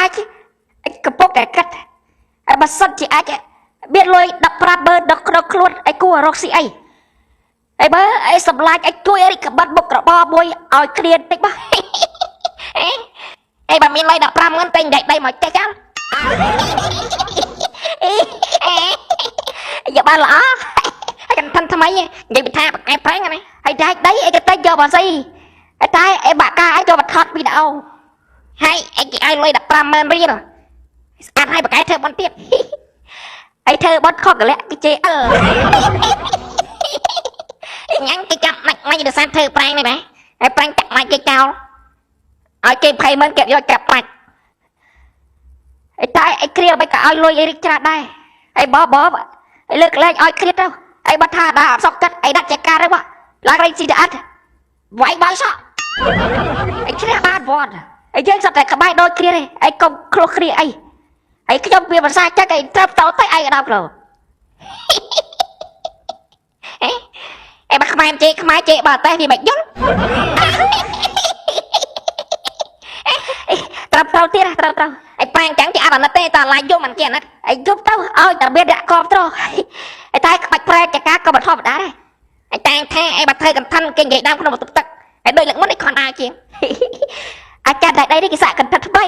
អាចកំពុងតែគិតហើយបើសិនជាអាចមានលុយ15ម៉ឺនដល់ក្នុងខ្លួនឯគួររកស៊ីអីហើយបើឯសម្លាញ់ឯជួយរិកបិតមុខរបរមួយឲ្យគ្រានតិចមក អេបើមានលុយ15ម៉ឺនតែងដីមកចេះចាំ យ៉ាបានល្អ ហើយកន្ធិនថ្មីនិយាយពីថាបកែប្រែងណា ហើយដែកដីឯក៏តែយកមកស៊ីហើយតែឯបាក់កាឯយកមកថតវីដេអូ ហើយឯគេឲ្យលុយ15ម៉ឺនរៀលស្អាតហើយបកែធ្វើបនទៀត ហើយធ្វើបត់ខកកលៈគេជេអល ញ៉ាំគេចាប់ណាច់មិនដោយសារធ្វើប្រែងនេះណាហើយប្រែងចាក់ម៉ាច់គេចោលឲ្យគេ20ម៉ឺនគេយកចាប់បាច់ ហើយតែឯគ្រាមិនក៏ឲ្យលុយឯរិចច្រើនដែរហើយបបឯលើកលែងឲ្យគ្រាទៅហើយបើថាដល់អត់សុកចិត្តឯដាក់ចការទៅមកឡើងរៃស៊ីទៅអត់ វាយបើសក់ ឯគ្រាបានវត្តឯយើងសត្វតែក្បែរដូចគ្រាទេឯកុំឃ្លោះគ្រាអីហើយខ្ញុំវាភាសាចិត្តឯត្រឹមតទៅឯកដល់ក្លោ អេអេបើខ្មែរជេរខ្មែរជេរបើតែវាមិនយល់ ត្រឹមត្រូវទៀតត្រឹមត្រូវ អីប៉ាងចឹងគេអត់អាណិតទេតឡាយយំមិនគេអាណិត ឯយប់ទៅឲ្យតែមានអ្នកគ្រប់ត្រឯតែក្បាច់ប្រែចការក៏មិនធម្មតាដែរ អីតាងថាអីបើធ្វើកន្ធិនគេនិយាយដើមក្នុងបន្ទប់ទឹកហើយដូចលើកមុនអីខនអាជាង អាចារ្យតែដីនេះគេសាក់កន្ធិតថ្មី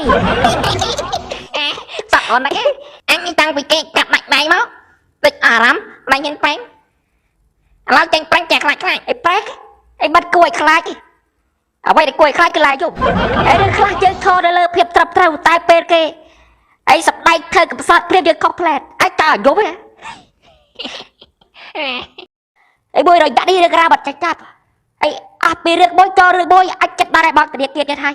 អេសក់អូនហ្នឹងអញតាំងពីគេកាប់ដាច់ដៃមកតិចអារម្មណ៍ដៃញ៉ាំប៉ែងឥឡូវចាញ់ប្រាញ់ចាខ្លាចខ្លាច ឯប្រែកឯបាត់គួរឲ្យខ្លាចអ្វីដែលគួរឲ្យខ្លាចគឺឡាយយប់ឯរឿងខ្លះយើងឈរនៅលើភាពត្រឹមត្រូវតែពេលគេឯសប្តាយធ្វើកំសត់ព្រាបយើងខុសផ្លែតឯតើយប់ហ៎ឯមួយរយៈនេះរឿងរ៉ាវបាត់ចាច់ចាប់ឯអស់ពីរឿងមួយចូលរឿងមួយអាចចិត្តបានឲ្យបងធនាគារទៀតហើយ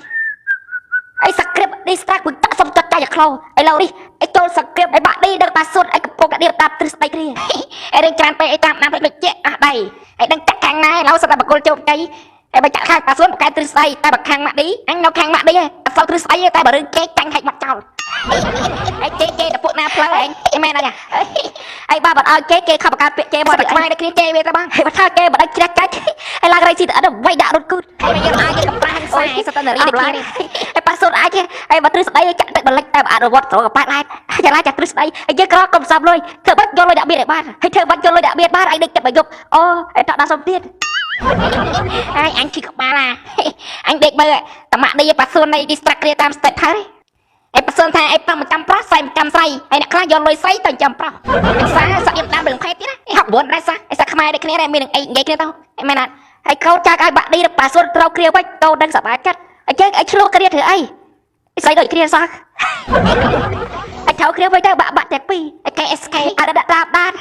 ឯសក្រិបនេះស្ត្រាក់ពុតសុំចិត្តចាយក្លោឥឡូវនេះឯចូលសក្រិបឯបាក់នេះដឹងបាសុតឯកំពុងតែរៀបតាមទ្រឹស្ដីគ្រា អីរឿងច្រើនពេកអីតាមដានដូចជាអស់ដៃអីដឹងចាក់ខាងណាឥឡូវសិតតែបកគលជោគជ័យអីបើចាក់ខាងប៉ាសួនបកែទ្រឹស្ដីតែបើខាងម៉ាក់ឌីអញនៅខាងម៉ាក់ឌីអត់សូវទ្រឹស្ដីទេតែបើរឿងគេចាញ់ហែកបាត់ចោលអីគេគេតែពួកណាផ្លូវឯងអីមែនអត់ ឯបាបាត់ឲ្យគេគេខំបង្កើតពាក្យគេមក មកតែខ្មែរតែគ្នាគេវាទៅបង ហើយបើថាគេមិនដឹងជ្រះចាច់ហើយឡើងរៃស៊ីទៅអត់វាយដាក់រត់គូត ហើយមកយើងឲ្យយើងកំប្រាស់ខ្សែសត្វតែនារីដូចគ្នានេះ ហើយប៉ាសូនអាចហើយបើទ្រឹស្ដីចាក់ទឹកបន្លិចតែអនុវត្តត្រង់កប៉ាត់ឡែចាឡាចាទ្រឹស្ដីហើយយើងក្រកុំសាប់លុយធ្វើបាច់យកលុយដាក់បៀតឲ្យបានហើយធ្វើបាច់យកលុយដាក់បៀតបានឲ្យដេកចិត្តមកយប់អូហើយតដាក់សុំទៀត ហើយអញឈឺក្បាលអាអញដេកមើលតម៉ាក់ឌីប៉ាសួននៃទីស្ត្រាក់គ្រាតាមស្តេតហើយអីប៉ាសួនថាអីប្រុសមិនចាំប្រុសស្រីមិនចាំស្រីហើយអ្នកខ្លះយកលុយស្រីទៅចាំប្រុសសាសាក់ខ្ញុំតាមរឿងភេទទៀតណា69ដែរសាអីសាខ្មែរដូចគ្នាដែរមាននឹងអីនិយាយគ្នាទៅអីមែនអត់ ហើយកូនចាក់ឲ្យបាក់ឌីដល់ប៉ាសូនត្រូវគ្រាវិញកូនដឹងសប្បាយចិត្តហើយយើងឲ្យឆ្លោះគ្រាធ្វើអីស្អីដូចគ្រាសោះហើយត្រូវគ្រាវិញទៅបាក់បាក់តែពីរ អី KSK អត់ដាក់តាមដាន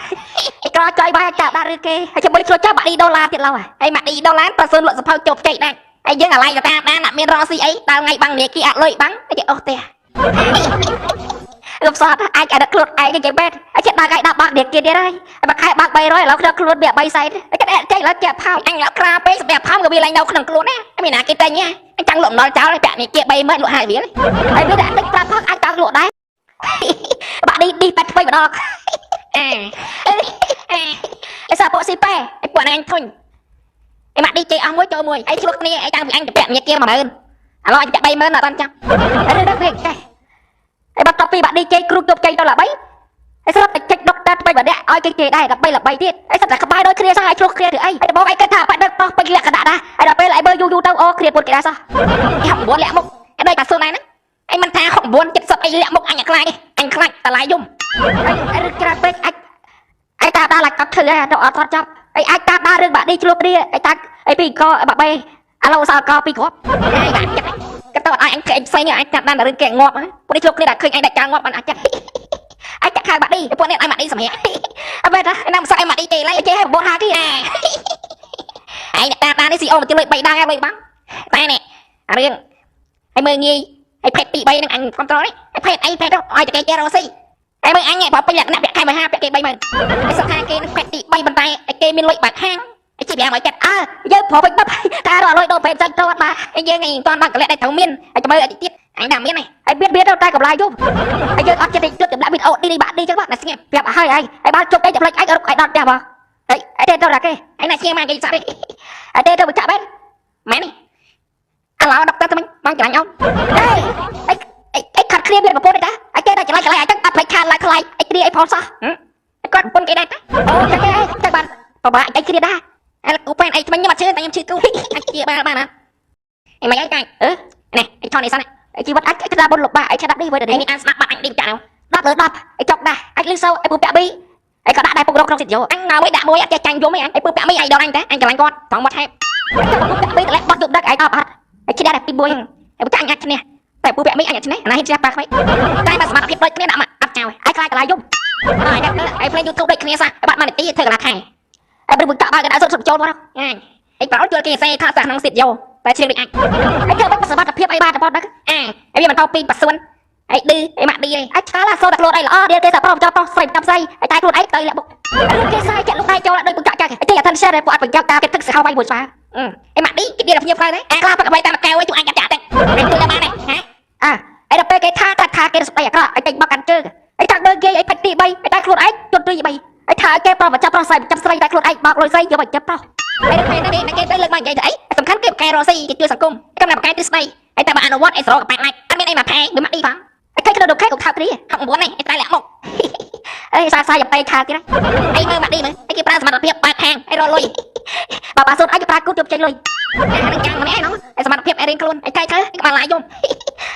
ឯក្រចុយបាយតាមដានឬគេហើយជាមួយឆ្លោះចាស់បាក់ឌីដុល្លារទៀតឡើយ ហើយម៉ាក់ឌីដុល្លារប៉ាសួនលក់សភៅជោគជ័យដែរហើយយើងអាឡ័យទៅតាមដានអត់មានរកស៊ីអីដល់ថ្ងៃបាំងនាគីអត់លុយបាំងគេអូសទេ លំសតអាចអាណិតខ្លួនឯងនិយាយមែនអាចចិត្តដល់ថ្ងៃដល់បាក់នាគារទៀតហើយហើយមួយខែបាក់300ឥឡូវក្នុងខ្លួនវា3សែនហើយចិត្តចេញឥឡូវជាផោ អញလောက်ក្រាពេកសម្រាប់ផំក៏វាឡើងនៅក្នុងខ្លួនដែរមានណាគេតែញអញចង់លក់អំណុលចោលពាក់នេះគេ30000លក់50រៀល ហើយវាដាក់តិចប្រាប់ផងអាចតង់លក់ដែរបាក់នេះឌីប៉ែតថ្មីម្ដង អេ ឯសាពួកស៊ីប៉ែ ឯពួកហ្នឹងអញធុញឯម៉ាក់ឌីជេអស់មួយចូលមួយឯឆ្លុះគ្នាឯតាំងពីអញទៅពាក់ញាគា10000ឥឡូវអញពាក់30000អត់បានចាំ ហើយរឿងហ្នឹងចេះហើយបន្ទាប់ពីបាក់ឌីជេគ្រូជប់ជ័យទៅល្បីហើយស្រាប់តែចេញដុកតាថ្មីម្នាក់ឲ្យគេជេរដែរដើម្បីល្បីទៀតហើយស្រាប់តែក្បែរដូចគ្នាសោះហើយឆ្លោះគ្នាធ្វើអីហើយដំបូងឯងគិតថាបាក់ដឹកតោះពេញលក្ខណៈដែរហើយដល់ពេលឯងមើលយូរយូរទៅអូគ្នាពុតគេដែរសោះ 69លាក់មុខឯដូចប៉ាស៊ូនដែរហ្នឹងឯមិនថា69 70អីលាក់មុខអញខ្លាចអញខ្លាចតឡាយយំ ហើយរឿងច្រើនពេកអាចឯតាដាឡាច់កត់ឈឺហើយអត់ថត់ចាប់ឯអាចតាមដារឿងបាក់ឌីឆ្លោះគ្នាឯតាឯពីកបាក់បេឥឡូវសល់កពីរគ្រាប់ ឯងបាក់ចិត្តក៏តើអត់ឲ្យអញគេផ្សេងអញចាប់បានតែរឿងគេងាប់ពួកនេះឆ្លុះគ្នាតែឃើញអញដាច់ចោលងាប់បានអាចចិត្តអញចាក់ខាងបាក់ឌីពួកនេះឲ្យម៉ាក់ឌីសម្រាប់ អត់មែនទេ ណាមិនសក់ឲ្យម៉ាក់ឌីទេឡើយ ចេះឲ្យ9ហាគេ ឯងអ្នកតាមដាននេះស៊ីអូមកជិះលុយ3ដងលុយបាំងតែនេះអារឿងហើយមើលងាយហើយភេទ2 3ហ្នឹងអញគ្រប់ត្រនេះហើយភេទអីភេទទៅឲ្យតែគេចេះរកស៊ីហើយមើលអញបើពេញលក្ខណៈពាក់ខែ15ពាក់គេ30000ហើយសុខថាគេនឹងភេទទី3ប៉ុន្តែគេមានលុយបាក់ហាងហើយជី5ឲ្យចិត្ត អើយើងប្រវិញបាត់ថារកលុយដល់ប្រេសាច់ទៅអត់បាទ ហើយយើងឯងមិនតាន់ដល់កលៈដែលត្រូវមានហើយចាំមើលឲ្យតិចទៀតអញថាមានហើយ ហើយបៀតបៀតទៅតែកម្លាយយំហើយយើងអត់ចិត្តជិតចម្លាក់វីដេអូនេះបាក់នេះចឹងបាទ ណាស្ងៀម ប្រាប់ឲ្យហើយហើយបានជប់អីចម្លែកឯងរកឯងដល់ផ្ទះបងហើយឯទេទៅណាគេ អញណាស្ងៀមមកគេសាប់ទេ ឯទេទៅចាក់បែន មែនទេឥឡូវដុកទ័រទៅមិញបងច្រាញ់អូន អេអីអីខាត់គ្នាមាន មានប្រពន្ធទេតាអញគេតែច្រឡៃច្រឡៃអញចឹងអត់ភ្លេចខានឡើយថ្លៃអីគ្រាអីផលសោះ គាត់ប្រពន្ធគេដែរតា អូចឹងគេចឹងបានប្របាក់អីគ្រាដែរ អើគូប៉ែនអីថ្មិញខ្ញុំអត់ជឿតែខ្ញុំជឿគូអញជាបានបានណាអីមិនអីកាញ់ អឺ នេះអីថននេះសិន ជីវិតអញឆ្លាបុនលំបាកអីឆ្លាប់នេះវិញ អី នេះ នេះអានស្ដាប់បាត់អញឌីចា 10លើ10អីចុកដែរអញលឺសូវអីពូពាក់ប៊ីអីក៏ដាក់ដែរពុករកក្នុងសិទ្ធិយោ អញងើមួយដាក់មួយអត់ចេះចាញ់យំឯងអីពើពាក់មីអីដល់អញតាអញច្រឡាញ់គាត់ត្រង់មាត់ហេប ចាំពូពាក់ប៊ីតម្លែកបត់យកដឹកឯងអត់អត់អីឈ្នះតែពីមួយ អីចាញ់អាចឈ្នះតែពើពាក់មីអញអត់ឈ្នះណាហ៊ានឈ្នះប៉ាខ្វៃតែបើសមត្ថភាពដូចគ្នាដាក់មកអត់ចោល ឯងខ្លាចកន្លែងយំ អើយអីផ្លេង YouTube ដូចគ្នាសោះបាត់មួយនាទីធ្វើកន្លះខែ ឯងព្រឹកកាក់បើកដៅសុតសុតចូលមក អញអីប្រោជួលគេសេថាសាក្នុងសិតយោតែឈៀងដូចអញ ឯងធ្វើមិនសមត្ថភាពអីបានតែប៉ុណ្្នឹង អាអីវាមិនតពីប៉ាសួនអីឌឺអីម៉ាក់ឌីឯង ឯងឆ្កាឡាសូតែខ្លួនឯងល្អរៀនគេតែប្រុសចោលប្រុសស្រីចាំស្រីឯងតែខ្លួនឯងទៅលាក់បុកគេសាយចាក់លោកដៃចូលដូចពុកចាក់ចាក់ឯងទេ attention ឯងពួកអត់បញ្ចប់តាមគេទឹកសហវៃមួយស្វា អីម៉ាក់ឌីគេដល់ភ្ញៀវផ្លូវដែរអាខ្លះប៉ាក់បីតាមកែវឯងជួយអញកាត់ចាក់ទៅអញជួយដល់បានហ៎ អាឯដល់ពេលគេថាថាថាគេស្ដីអាក្រក់ឯងតែបកកាន់ជើងឯងតាំងមើលគេឯងផាច់ទី3ឯងតែខ្លួនឯងជន់ទី3ឯងថាគេប្រុសចាំប្រុសស្រីចាំស្រីតែខ្លួនឯងបោកលុយស្រីយកមកចាំប្រុស អីដល់ពេលនេះគេទៅលើកមកនិយាយទៅអីសំខាន់គេបកែរស់ស៊ីគេជួយសង្គមកំណាបកែទ្រឹស្ដីអីតែបើអនុវត្តអីស្រកប៉ែតឡាច់អត់មានអីមកផែមួយម៉ាក់ឌីផង ឯងឃើញក្នុងខែកុំថើបគ្នា 69នេះអីតែលាក់មុខ អេសាសាយ៉ាប៉េឆាទៀត អីមើលម៉ាក់ឌីមើលអីគេប្រើសមត្ថភាពបែបខាងអីរកលុយ បើបាសូនអញប្រើគូទយកចេញលុយ អានឹងចាំម្នាក់ឯងអីសមត្ថភាពអីរៀងខ្លួនអីថៃធ្វើក្បាលឡាយយំ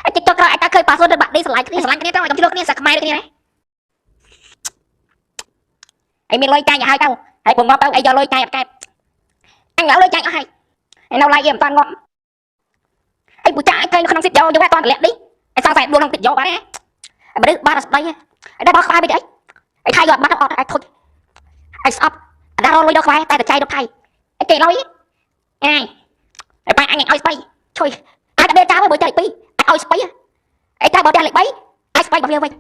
អញចិត្តចុះក្រោយអញតើឃើញបាសូននៅបាក់ឌីស្រឡាញ់គ្នា ស្រឡាញ់គ្នាទៅឲ្យកុំឆ្លោះគ្នាសាក់ខ្មែរដូចគ្នាណាអីមានលុយចាញ់ឲ្យហើយទៅហើយពងងាប់ទៅអីយកលុយចាញ់អត់កែបអញឡើយលុយចាញ់អស់ហើយអីនៅឡាយគេមិនតាន់ងាប់អីពូចាអញឃើញក្នុងសិតយោយកតែតាន់តម្លាក់នេះអីសង្ស័យដួលក្នុងសិតយោបាទណា មនុស្សបានស្ដីអីដែរបោះក្បាលមិនអីអីថៃយកបាត់អត់អីធុចអីស្អប់អត់រលុយដល់ក្បាលតែតែចៃដល់ថៃ អីគេលុយអញអីប៉ាអញឲ្យស្បៃ ឈុយអាចដេតាមមួយចៃ2អាចឲ្យស្បៃអីតែបើផ្ទះលេខ3អាចស្បៃរបស់វាវិញ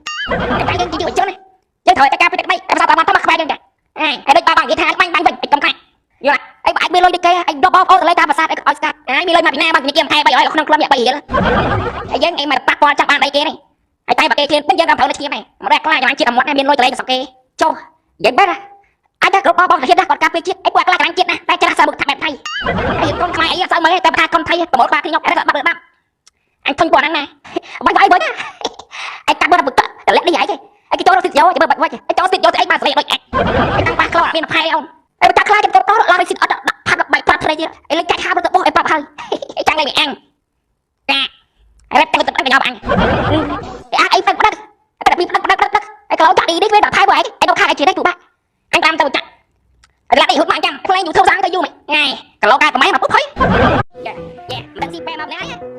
អីប៉ាយើងជាយុវជនយើងត្រូវតែការពីទឹកដីតែភាសាតាមធម្មខ្មែរយើងចាអញអីដូចបាបងនិយាយថាបាញ់បាញ់វិញអីកុំខ្លាចយល់ អីបើអាចមានលុយដូចគេអីដបបងប្អូនទៅលេតាមប្រាសាទអីឲ្យស្កាត់ អញមានលុយមកពីណាបងគេខែ300ក្នុងខ្លួនវា3រៀលហើយយើងអីមកប៉ះពាល់ចាប់បានអីគេនេះហើយតែបើគេឃ្លានពេញយើងក៏ត្រូវនៅឈាមដែរមកដល់ខ្លាចឡើងជាតិអមត់មានលុយតលេងស្រុកគេ ចុះនិយាយបែបណាអាចតែគ្រប់បងបងធានណាគាត់ការពារជាតិ អីពួកខ្លាចឡើងជាតិណាតែច្រាស់សើមុខថាបែបថៃអីកូនខ្មែរអីអត់សូវមើលតែថាកូនថៃប្រមូលក្បាលគ្នាខ្ញុំអត់បាត់បាត់អញធុញពួកហ្នឹងណា បាញ់បាញ់វិញណាអីកាត់មើលដល់តលាក់នេះឯងអីគេចូលរកសិទ្ធិយោចាំមើលបាច់វិញ អីចូលសិតយកទៅអីបានស្រីដូចអញអីតាំងប៉ះក្លោអត់មានផែអូន អីបើតាខ្លាចចាំតតឡើងសិទ្ធអត់ដាក់ផាត់បែកប្រាត់ព្រៃទៀតអីលេងកាច់ហាទៅបោះអីប្រាប់ហើយ អីចាំងលេងអញកាអីរ៉ាប់តាំងទៅអញញ៉ាំអញ អីអីទៅដឹកតែពីដឹកដឹកដឹកអីក្លោចាក់នេះវាដាក់ថៃមកឯងអីដល់ខាងអីជានេះទូបាក់ អញតាមទៅចាក់អីឡានេះហូតមកចាំផ្លេង YouTube សាំងទៅយូរមិនថ្ងៃកឡោកែប្រម៉ែមកពុះផុយយ៉ាយ៉ាមិនដឹងស៊ីបែមកណា